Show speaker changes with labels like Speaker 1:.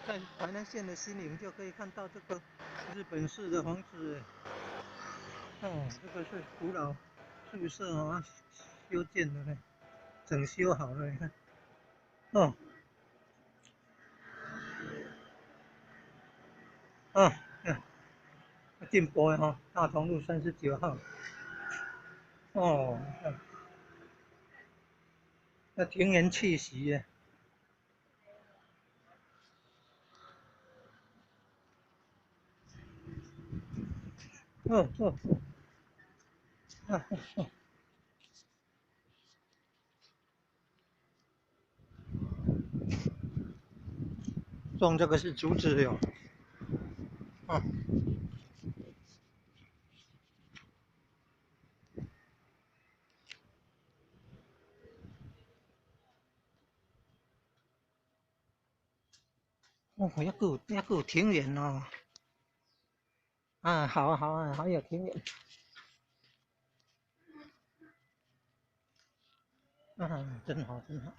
Speaker 1: 在台南县的新營就可以看到這個日本式的房子。哦，這個是古老宿舍啊，修建的呢，整修好了，你看。哦。啊，進步的吼，大同路39號。哦，那田園氣息耶。哦哦哦，啊哦，種這個是竹子喲，啊。哦，猶閣有庭園哦。啊，好啊，好啊，好有庭園。啊，真好，真好。